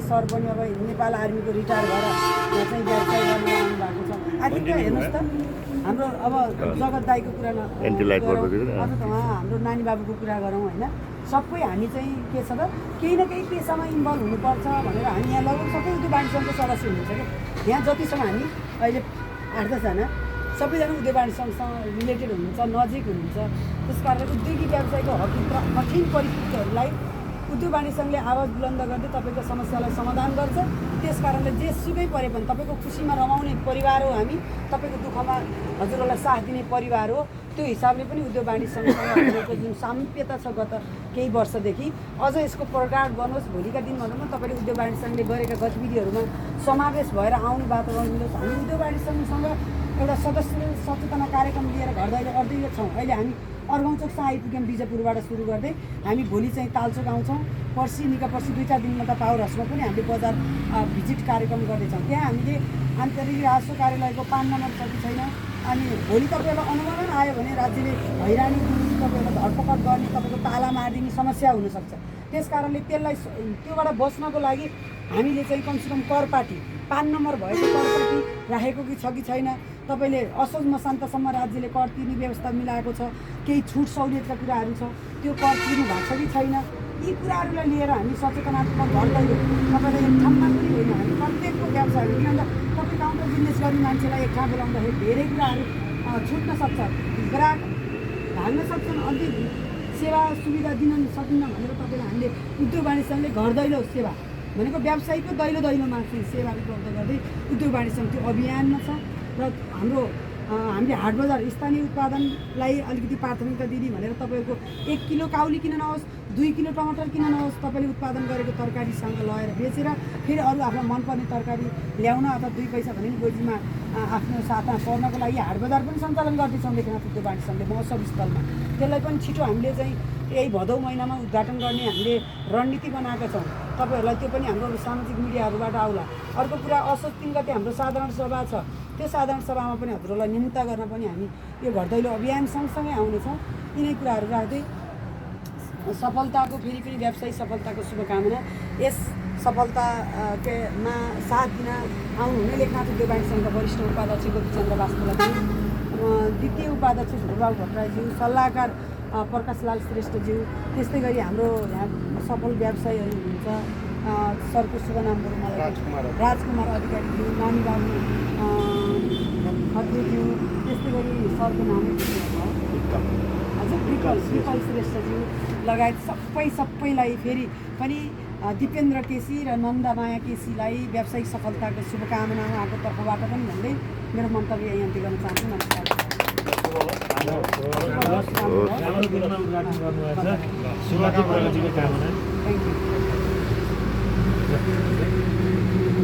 Sir पनि अब नेपाल आर्मीको रिटायर भएर यहाँ चाहिँ व्यवसाय गर्न आउनु भएको छ। आखिर हेर्नुहोस् त हाम्रो अब जगत दाईको कुरा अझ त उहाँ हाम्रो नानी बाबुको कुरा गरौँ होइन। सबै हामी चाहिँ के छ त केही न केही पेसामा इन्भल्भ हुनुपर्छ भनेर हामी यहाँ लगभग सबै उद्योग वाणिज्य सङ्घको सदस्य हुनुहुन्छ क्या। यहाँ जतिसम्म हामी अहिले 8-10 जना सबैजना उद्योग वाणिज्य सङ्घसँग रिलेटेड हुनुहुन्छ, नजिक हुनुहुन्छ। त्यस कारणले उद्योगी व्यवसायको हकित र कठिन परिस्थितिहरूलाई उद्योग वाणिज्य सङ्घले आवाज बुलन्द गर्दै तपाईँको समस्यालाई समाधान गर्छ। त्यस कारणले जेसुकै परे पनि तपाईँको खुसीमा रमाउने परिवार हो हामी, तपाईँको दुःखमा हजुरहरूलाई साथ दिने परिवार हो। त्यो हिसाबले पनि उद्योग वाणिज्य सङ्घसँग हामीहरूको जुन सामिप्यता छ गत केही वर्षदेखि अझ यसको प्रगाड बनोस्। भोलिका दिनमा पनि तपाईँले उद्योग वाणिज्य सङ्घले गरेका गतिविधिहरूमा समावेश भएर आउने वातावरण मिलोस्। हामी उद्योग वाणिज्य सङ्घसँग एउटा सदस्य सचेतना कार्यक्रम लिएर घर दैलो गर्दै छौँ। अहिले हामी अर्घाउँचोकसँग आइपुग्यौँ, बिजापुरबाट सुरु गर्दै हामी भोलि चाहिँ तालचोक आउँछौँ। पर्सि 2-4 दिनमा त पावर हाउसमा पनि हामीले बजार भिजिट कार्यक्रम गर्दैछौँ। त्यहाँ हामीले आन्तरिक राजस्व कार्यालयको 5 नम्बर छ कि छैन, अनि भोलि तपाईँहरूलाई अनुमोदन आयो भने राज्यले हैरानी दिने, तपाईँहरूलाई धरपकड गर्ने, तपाईँको ताला मारिदिने समस्या हुनसक्छ। त्यस कारणले त्यसलाई त्योबाट बच्नको लागि हामीले चाहिँ कमसेकम करपाटी 5 नम्बर भएको करपाटी राखेको कि छ कि छैन, तपाईँले असोज मसान्तसम्म राज्यले कर तिर्ने व्यवस्था मिलाएको छ, केही छुट सहुलियतका कुराहरू छ, त्यो कर तिर्नु भएको छ कि छैन, यी कुराहरूलाई लिएर हामी सचेतनात्मक घर दैलो तपाईँलाई एक ठाउँमा पनि होइन, हामी प्रत्येकको व्यवसायहरू किनभने तपाईँ काउन्टर बिजनेस गर्ने मान्छेलाई एक ठाउँ बोलाउँदाखेरि धेरै कुराहरू छुट्न सक्छ, ग्राहक भाग्न सक्छन्, अन्तिम सेवा सुविधा दिन सकिन्न भनेर तपाईँलाई हामीले उद्योग वाणिज्य सङ्घले घर दैलो सेवा भनेको व्यवसायको दैलोमा चाहिँ सेवा उपलब्ध गर्दै उद्योग वाणिज्य सङ्घ त्यो अभियानमा छ। र हाम्रो हामीले हाट बजार स्थानीय उत्पादनलाई अलिकति प्राथमिकता दिने भनेर तपाईँको 1 किलो काउली किन नहोस्, 2 किलो टमाटर किन नहोस्, तपाईँले उत्पादन गरेको तरकारीसँग लगेर बेचेर फेरि अरू आफ्नो मनपर्ने तरकारी ल्याउन अथवा 2 पैसा भने नि गोजीमा आफ्नो साथमा पर्नको लागि हाट बजार पनि सञ्चालन गर्दैछौँ लेखनाथ उद्योग वाणिज्य सङ्घले महोत्सव स्थलमा। त्यसलाई पनि छिटो हामीले चाहिँ यही भदौ महिनामा उद्घाटन गर्ने हामीले रणनीति बनाएका छौँ। तपाईँहरूलाई त्यो पनि हाम्रो सामाजिक मिडियाहरूबाट आउला। अर्को कुरा असोज 3 गते हाम्रो साधारण सभा छ, त्यो साधारण सभामा पनि हजुरहरूलाई निम्ता गर्न पनि हामी यो घर दैलो अभियान सँगसँगै आउनेछौँ। यिनै कुराहरू राख्दै सफलताको फेरि व्यवसायिक सफलताको शुभकामना। यस सफलतामा साथ दिन आउनुहुने लेखनाथ उद्योग वाणिज्य सङ्घका वरिष्ठ उपाध्यक्ष गोपीचन्द्र वास्तुलाज्यू, द्वितीय उपाध्यक्ष ध्रुवबाबु भट्टराईज्यू, सल्लाहकार प्रकाशलाल श्रेष्ठज्यू, त्यस्तै गरी हाम्रो यहाँ सफल व्यवसायीहरू हुनुहुन्छ सरको शुभ नामहरू मलाई राजकुमार अधिकारीज्यू, नानी बाबु खत्रीज्यू, त्यस्तै गरी सरको नाम हजुर विकल श्रेष्ठज्यू लगायत सबैलाई फेरि पनि दिपेन्द्र केसी र नन्दमाया केसीलाई व्यावसायिक सफलताको शुभकामना उहाँको तर्फबाट पनि भन्दै मेरो मन्तव्य यही अन्त्य गर्न चाहन्छु। नमस्कार। Thank you.